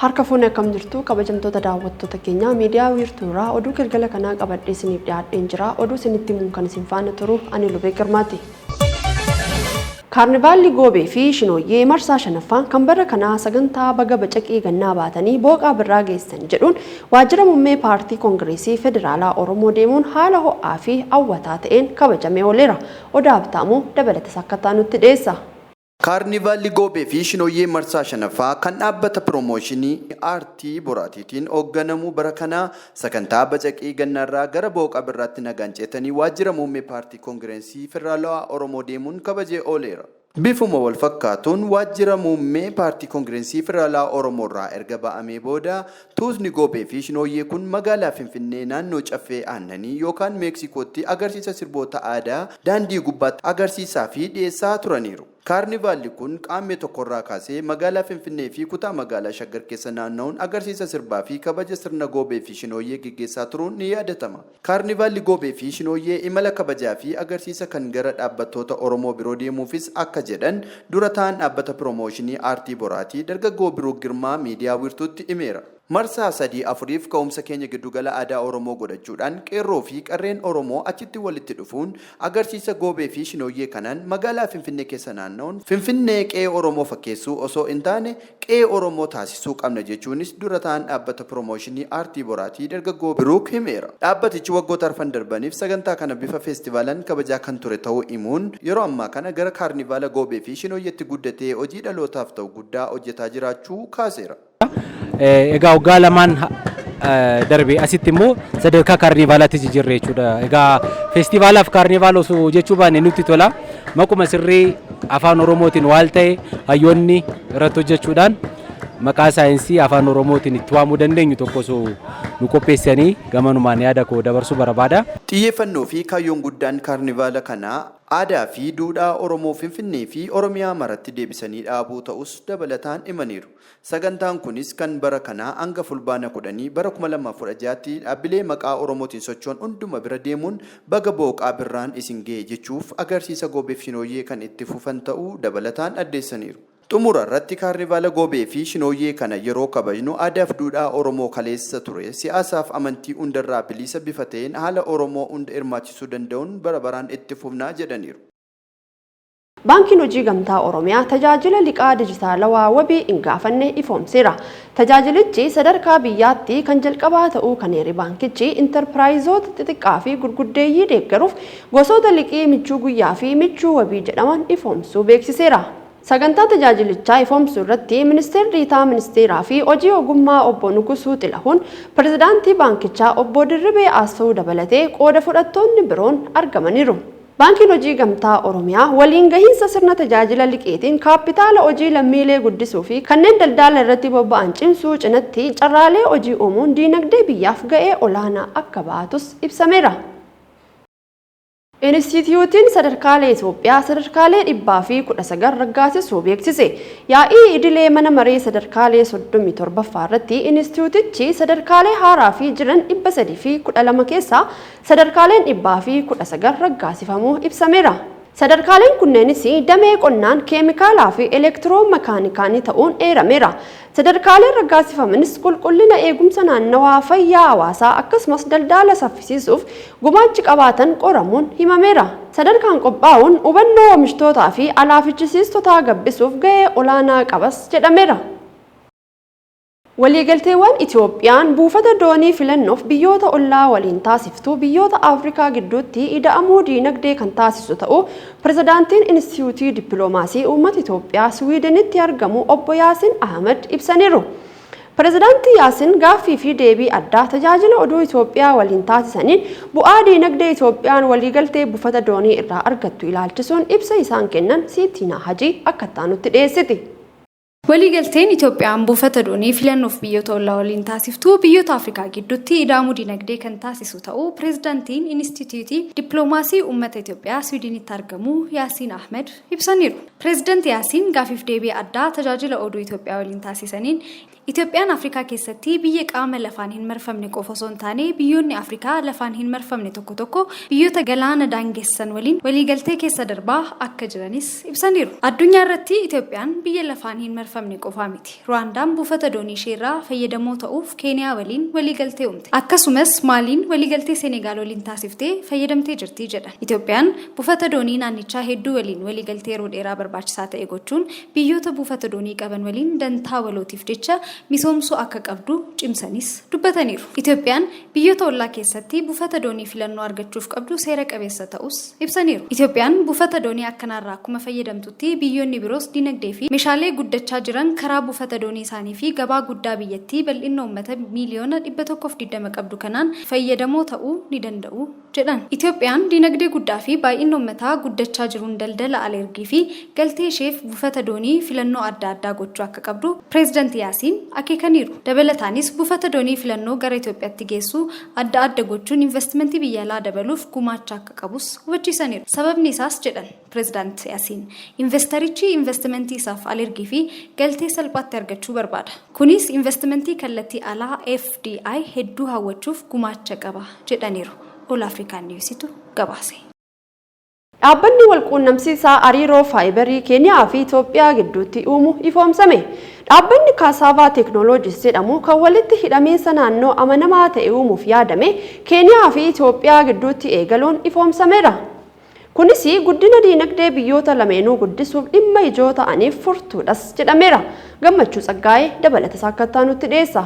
Harka fuune, akkam jirtu kabajamtoota daawwattoota keenyaa? Miidiyaa Wiirtuurraa oduu galgala kanaa qabadhee isiniif dhiyaadheen jira. Oduu isinitti himuun kan isin faana turu ani Lubee Girmaati. Kaarnivaalli Goobee fi Shinooyyee marsaa shanaffaan kan bara kanaa sagantaa "Baga bacaqii gannaa baatanii booqaa birraa geessan" jedhuun waajjira muummee Paartii Koongireesii Federaalaa Oromoo deemuun haala ho'aa fi hawwataa ta'een kabajamee ooleera. Odaa Abtaamuu dabalata sakkataa nutti dhiyeessa. Kaarnivaalli Goobee fi Shinooyyee marsaa shanaffaa kan dhaabbata piroomooshinii aartii Boraatiitiin hoogganamu bara kanaa sagantaa bacaqii gannaarraa gara booqa birraatti nagaan ceetanii waajjira muummee Paartii Koongireesii Federaalawaa Oromoo deemuun kabajee ooleera. Bifuma wal fakkaatuun waajjira muummee Paartii Koongireesii Federaalawaa Oromoo irraa erga ba'amee booda tuutni Goobee fi Shinooyyee kun magaalaa Finfinnee naannoo Caffee Aannanii yookaan Meeksikootti agarsiisa sirboota aadaa daandii gubbaatti agarsiisaa fi dhiyeessaa turaniiru. Kaarnivaalli kun Qaammee 1rraa kaasee magaalaa Finfinnee fi kutaa magaalaa Shaggar keessa naanna'uun agarsiisa sirbaa fi kabaja sirna Goobee fi Shinooyyee geggeessaa turuun ni yaadatama. Kaarnivaalli Goobee fi Shinooyyee imala kabajaa fi agarsiisa kan gara dhaabbattoota Oromoo biroo deemuufis akka jedhan dura ta'an dhaabbata piroomooshinii aartii Boraatii dargaggoo Biruuk Girmaa Miidiyaa Wiirtuutti himeera. Marsaa sadii afuriif ka'umsa keenya Giddugala Aadaa Oromoo godhachuudhaan qeerroo fi qarreen Oromoo achitti walitti dhufuun agarsiisa Goobee fi Shinooyyee kanaan magaalaa Finfinnee keessa naanna'uun Finfinnee qe'ee Oromoo fakkeessuu osoo hin taane qe'ee Oromoo taasisuu qabna jechuunis dura ta'an dhaabbata piroomooshinii aartii Boraatii dargaggoo Biruuk himeera. Dhaabbatichi waggoota arfan darbaniif sagantaa kana bifa feestivaalaan kabajaa kan ture ta'uu himuun, yeroo ammaa kana gara kaarnivaala Goobee fi Shinooyyeetti guddatee hojii dhalootaaf ta'u guddaa hojjetaa jiraachuu kaaseera. Egaa waggaa lamaan darbe asitti immoo sadarkaa kaarnivaalaatti jijjiirre jechuudha. Egaa feestivaalaaf kaarnivaal osoo jechuu baanne nutti tola. Maquma sirrii afaan Oromootiin waal ta'e hayyoonni irratti hojjechuudhaan maqaa saayinsii afaan Oromootiin itti waamuu dandeenyu tokko osoo nu qopheessanii gamanumaan yaada koo dabarsuu barbaada. Xiyyeeffannoo fi kaayyoon guddaan kaarnivaala kanaa aadaa fi duudhaa Oromoo Finfinnee fi Oromiyaa maratti deebisanii dhaabuu ta'us dabalataan himaniiru. Sagantaan kunis kan bara kanaa hanga Fulbaana 10 bara 2016tti dhaabbilee maqaa Oromootiin socho'an hunduma bira deemuun baga booqaa birraan isin gahe jechuuf agarsiisa Goobeef Shinooyyee kan itti fufan ta'uu dabalataan addeessaniiru. Xumura irratti kaarnivaala Goobee fi Shinooyyee kana yeroo kabajnu aadaaf duudhaa Oromoo kaleessa ture siyaasaaf amantii hundarraa bilisa bifa ta'een haala Oromoo hunda hirmaachisuu danda'uun bara baraan itti fufna jedhaniiru. Baankiin Hojii Gamtaa Oromiyaa tajaajila liqaa dijitaalawaa wabii hin gaafanne ifoomseera. Tajaajilichi sadarkaa biyyaatti kan jalqabaa ta'uu kan eere baankichi, intarpiraayizoota xixiqqaa fi gurguddeeyyii deeggaruuf gosoota liqii michuu guyyaa fi michuu wabii jedhaman ifoomsuu beeksiseera. Sagantaa tajaajilichaa ifoomsuu irratti Ministeerri Deetaa Ministeeraa fi Hojii Ogummaa Obbo Nugusuu Xilahuun, Pirezidaantii baankichaa Obbo Dirribee Asfa'uu dabalatee qooda fudhattoonni biroon argamaniiru. Baankiin Hojii Gamtaa Oromiyaa waliin gahiinsa sirna tajaajila liqiitiin kaappitaala hojii lammiilee guddisuu fi kanneen daldala irratti bobba'an cimsuu cinatti carraalee hojii uumuun diinagdee biyyaaf ga'ee olaanaa akka ba'atus ibsameera. Inistiitiyuutiin Sadarkaalee Itoophiyaa sadarkaalee 119 raggaasisuu beeksise. Yaa'ii idilee mana maree sadarkaalee 37ffaa irratti inistiitiyuutichi sadarkaalee haaraa fi jiran 312 keessaa sadarkaaleen 119 raggaasifamuu ibsameera. Sadarkaaleen kunneenis damee qonnaan, keemikaalaa fi elektiroo makaanikaanii ta'uun eerameera. Sadarkaaleen raggaasifamanis qulqullina eegumsa naannawaa, fayyaa hawaasaa akkasumas daldala saffisiisuuf gumaachi qabaatan qoramuun himameera. Sadarkaan qophaa'uun hubannoo oomishtootaa fi alaafichisiistotaa gabbisuuf gahee olaanaa qabas jedhameera. Waliigalteewwan Itoophiyaan buufata doonii filannoof biyyoota ollaa waliin taasiftu biyyoota Afrikaa gidduutti ida'amuu diinagdee kan taasisu ta'uu Pirezidaantiin Inistiitiyuutii Dippiloomaasii Uummata Itoophiyaa Siwiidenitti argamu Obbo Yaasin Ahmad ibsaniiru. Pirezidaantii Yaasin gaaffii fi deebii addaa Tajaajila Oduu Itoophiyaa waliin taasisaniin bu'aa diinagdee Itoophiyaan waliigaltee buufata doonii irraa argattu ilaalchisuun ibsa isaan kennan Siittiinaa Hajii akka itti dhiyeessiti. Waliigalteen Itoophiyaan buufata doonii filannoof biyyoota ollaa waliin taasiftu biyyoota Afrikaa gidduutti ida'amuu dinagdee kan taasisu ta'uu Pireezidaantiin Inistiitiyuutii Dippiloomaasii Uummata Itoophiyaa Siwiidinitti argamu Yaasiin Ahmed ibsaniiru. Pireezidaanti Yaasiin gaafiif deebii addaa Tajaajila Oduu Itoophiyaa waliin taasisaniin Itoophiyaan Afrikaa keessatti biyya qaama lafaan hin marfamne qofa osoo hin taane biyyoonni Afrikaa lafaan hin marfamne tokko tokko biyyoota galaana daangessan waliin waliigaltee keessa darbaa akka jiranis ibsaniiru. Addunyaa irratti Itoophiyaan biyya lafaan hin marfamne qofaa miti. Ruwaandaan buufata doonii isheerraa fayyadamoo ta'uuf Keeniyaa waliin waliigaltee uumte. Akkasumas Maaliin waliigaltee Senegaal waliin taasiftee fayyadamtee jirti jedhan. Itoophiyaan buufata doonii naannichaa hedduu waliin waliigaltee yeroo dheeraa barbaachisaa ta'e gochuun biyyoota buufata doonii qaban waliin dantaa walootiif jecha misoomsuu akka qabdu cimsaniis dubbataniiru. Itoophiyaan biyyoota ollaa keessatti buufata doonii filannoo argachuuf qabdu seera qabeessa ta'us ibsaniiru. Itoophiyaan buufata doonii akkanaarraa akkuma fayyadamtutti biyyoonni biroos dinagdee fi meeshaalee guddachaa jiran karaa buufata doonii isaanii fi gabaa guddaa biyyattii bal'ina uummata miiliyoona 120 qabdu kanaan fayyadamoo ta'uu ni danda'u jedhan. Itoophiyaan dinagdee guddaa fi baay'ina uummataa guddachaa jiruun daldala alergii fi galtee isheef buufata doonii filannoo adda addaa gochuu akka qabdu Pireezidaanti Yaasiin akeekaniiru. Dabalataanis buufata doonii filannoo gara Itoophiyaatti geessu adda adda gochuun investimentii biyya alaa dabaluuf gumaacha akka qabus hubachiisaniiru. Sababni isaas jedhan Pireezidaanti Yaasiin investarichi investimentii isaaf alergii fi galtee salphaatti argachuu barbaada. Kunis investimentii kallattii alaa FDI hedduu hawwachuuf gumaacha qaba jedhaniiru. All African Newsitu gabaase. Dhaabbanni walquunnamsiisaa hariiroo faayibarii Keeniyaa fi Itoophiyaa gidduutti uumu ifoomsame. Dhaabbanni Kaasaavaa Teeknooloojis jedhamu kan walitti hidhamiinsa naannoo amanamaa ta'e uumuuf yaadame Keeniyaa fi Itoophiyaa gidduutti eegaluun ifoomsameera. Kunis guddina diinagdee biyyoota lameenuu guddisuuf dhimma ijoo ta'aniif furtuudhas jedhameera. Gammachuu Tsaggaa'ee dabalata isaa akka nutti dhiyeessa.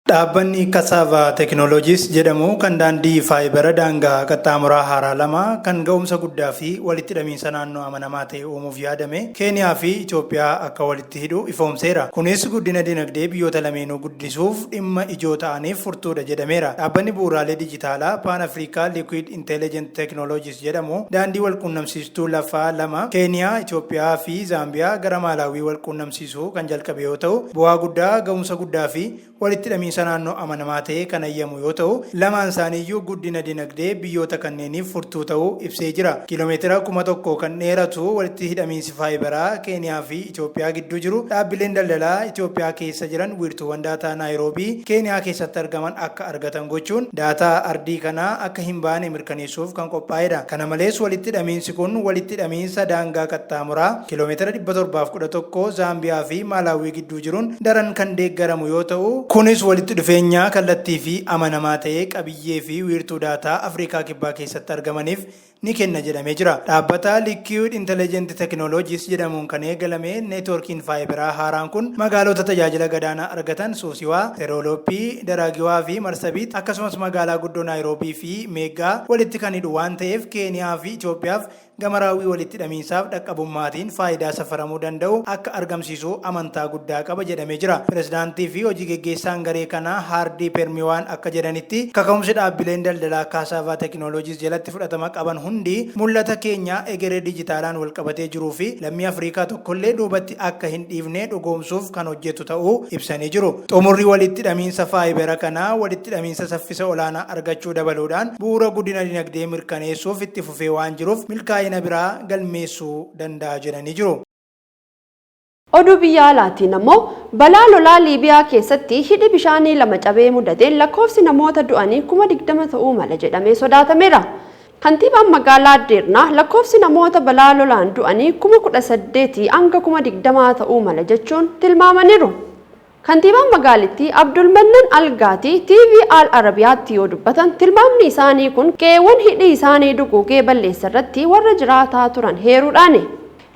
Dhaabbanni Cassava Technologies jedhamu kan daandii faayibara daangaa qaxxaamuraa haaraa lama kan ga'umsa guddaa fi walitti hidhamiinsa naannoo amanamaa ta'e uumuuf yaadame Keeniyaa fi Itoophiyaa akka walitti hidhu ifoomseera. Kunis guddina dinagdee biyyoota lameenuu guddisuuf dhimma ijoo ta'aniif furtuudha jedhameera. Dhaabbanni bu'uuraalee dijitaalaa Pan Africa Liquid Intelligent Technologies jedhamu daandii walquunnamsiistuu lafaa lama Keeniyaa, Itoophiyaa fi Zaambiyaa gara Maalaawii walquunnamsiisuu kan jalqabe yoo ta'u, bu'aa guddaa, ga'umsa guddaa fi walitti hidhamiinsa naannoo amanamaa ta'e kan ayyamu yoo ta'u, lamaan isaaniiyyuu guddina dinagdee biyyoota kanneeniif furtuu ta'uu ibsee jira. Kiiloomeetira 1000 kan dheeratu walitti hidhamiinsi faayibaraa Keeniyaa fi Itoophiyaa gidduu jiru dhaabbileen daldalaa Itoophiyaa keessa jiran wiirtuuwwan daataa Naayiroobii Keeniyaa keessatti argaman akka argatan gochuun daataa ardii kanaa akka hin baane mirkaneessuuf kan qophaa'edha. Kana malees walitti hidhamiinsi kun walitti hidhamiinsa daangaa qaxxaamuraa kiiloomeetira 711 Zaambiyaa fi Maalaawii gidduu jiruun daran kan deeggaramu yoo ta'u, kunis walitti dhufeenya kallattii fi amanamaa ta'e qabiyyee fi wiirtuu daataa Afrikaa Kibbaa keessatti argamaniif ni kenna jedhamee jira. Dhaabbata Liquid Intelligent Technologies jedhamuun kan eegalame neetwoorkiin faayibaraa haaraan kun magaalota tajaajila gadaanaa argatan Suusiwaa, Seroolooppii, Daraagiwaa fi Marsabiit akkasumas magaalaa guddoo Naayiroobii fi Meeggaa walitti kan hidhu waan ta'eef Keeniyaa fi Itoophiyaaf gama raawwii walitti hidhamiinsaaf dhaqqabummaatiin faayidaa safaramuu danda'u akka argamsiisu amantaa guddaa qaba jedhamee jira. Pirezidaantii fi hojii geggeessaan garee kanaa Haardii Permiwaan akka jedhanitti, kaka'umsi dhaabbileen daldalaa Kaasaavaa Tekinooloojiis jalatti fudhatama qaban hundi mul'ata keenya egeree dijitaalaan walqabatee jiruu fi lammii Afriikaa tokkollee duubatti akka hin dhiifne dhugoomsuuf kan hojjetu ta'uu ibsanii jiru. Xumurri walitti hidhamiinsa faayibera kanaa walitti hidhamiinsa saffisa olaanaa argachuu dabaluudhaan bu'uura guddina dinagdee mirkaneessuuf itti fufee waan jiruuf milkaa'ina biraa galmeessuu danda'a jedhanii jiru. Oduu biyya alaatiin ammoo balaa lolaa Liibiyaa keessatti hidhi bishaanii lama cabee mudateen lakkoofsi namoota du'anii 20,000 ta'uu mala jedhamee sodaatameera. Kantiibaan magaalaa Deernaa lakkoofsi namoota balaa lolaan du'anii 18,000 hanga 20,000 ta'uu mala jechuun tilmaamaniiru. Kantiibaan magaalittii Abdulmannan Algaatii TV Al Arabiyaatti yoo dubbatan tilmaamni isaanii kun qe'eewwan hidhi isaanii duguugee balleessa irratti warra jiraataa turan heeruudhaani.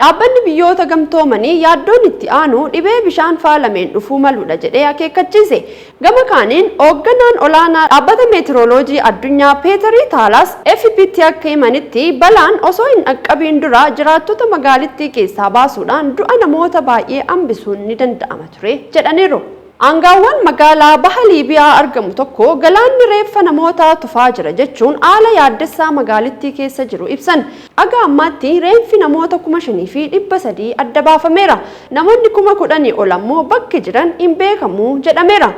Dhaabbanni biyyoota gamtoomanii yaaddoon itti aanu dhibee bishaan faalameen dhufuu maludha jedhee akeekkachiise. Gama kaaniin hoogganaan olaanaa dhaabbata meetirooloojii addunyaa Peetarii Taalaas FPtti akka himanitti balaan osoo hin dhaqqabiin dura jiraattota magaalittii keessaa baasuudhaan du'a namoota baay'ee hambisuun ni danda'ama ture jedhaniiru. Aangaawwan magaalaa baha Liibiyaa argamu tokko galaanni reeffa namootaa tufaa jira jechuun haala yaaddessaa magaalittii keessa jiru ibsan. Aga ammaatti reenfi namoota 5,300 adda baafameera. Namoonni 10,000 ol ammoo bakki jiran hin beekamu jedhameera.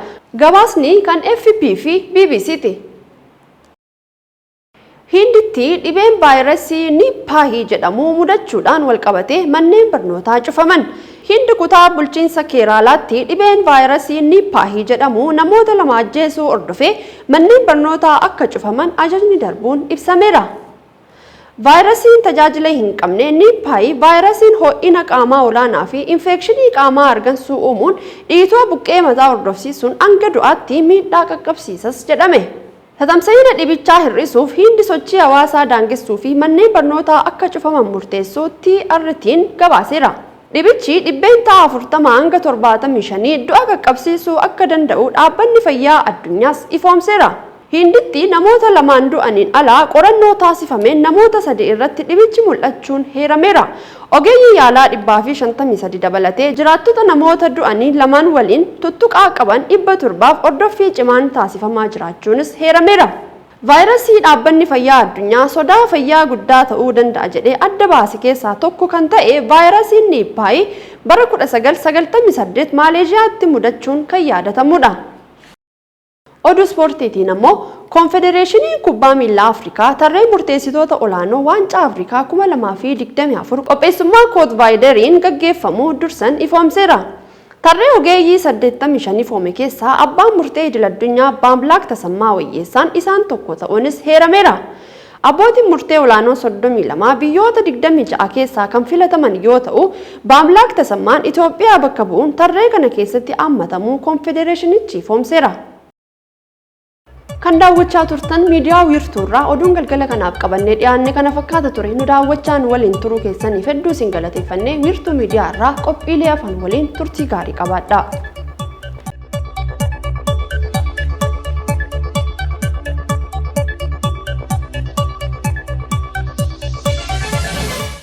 Gabaasni kan FP fi BBCti. Hinditti dhibeen vaayirasii Niippaahii jedhamu mudachuudhaan walqabatee manneen barnootaa cufaman. Hindi kutaa bulchiinsa Keeraalaatti dhibeen vaayirasii Niippaahii jedhamu namoota 2 ajjeesuu hordofee manneen barnootaa akka cufaman ajajni darbuun ibsameera. Vaayirasiin tajaajila hin qabne Niippaahii vaayirasiin ho'ina qaamaa olaanaa fi infekshinii qaamaa argansuu uumuun dhiitoo buqqee mataa hordofsiisuun hanga du'aatti miidhaa qaqqabsiisas jedhame. Tatamsa'ina dhibichaa hir'isuuf Hindi sochii hawaasaa daangessuu fi manneen barnootaa akka cufaman murteessuu TRT'n gabaaseera. Dhibichi 40% hanga 75 du'a qaqqabsiisuu akka danda'u dhaabbanni fayyaa addunyaas ifoomseera. Hinditti namoota 2 du'aniin alaa qorannoo taasifameen namoota 3 irratti dhibichi mul'achuun heerameera. Ogeeyyii yaalaa 153 dabalatee jiraattota namoota du'anii 2 waliin tuttuqaa qaban 700 hordoffii cimaan taasifamaa jiraachuunis heerameera. Vaayirasii dhaabbanni fayyaa addunyaa sodaa fayyaa guddaa ta'uu danda'a jedhee adda baase keessaa tokko kan ta'e vaayirasiin Niippaahii bara 1998 Maaleeshiyaatti mudachuun kan yaadatamudha. Oduu ispoortiitiin ammoo Koonfedereeshiniin Kubbaa Miilaa Afrikaa tarree murteessitoota olaanoo Waancaa Afrikaa 2024 qopheessummaa Kootvaayideriin gaggeeffamu dursan ifoomseera. Tarree ogeeyyii 85 ifoome keessaa abbaan murtee idil-addunyaa Baamlaak Tasammaa Wayyeessaan isaan tokko ta'uunis heerameera. Abbootiin murtee olaanoo 32 biyyoota 26 keessaa kan filataman yoo ta'u, Baamlaak Tasammaan Itoophiyaa bakka bu'uun tarree kana keessatti hammatamuu koonfedereeshinichi ifoomseera. Kan daawwachaa turtan miidiyaa wiirtuurraa oduun galgala kanaaf qabannee dhiyaanne kana fakkaata ture. Nu daawwachaan waliin turuu keessaniif hedduu isin galateeffannee wiirtuu miidiyaa irraa qophiilee afaan waliin turtii gaarii qabaadha.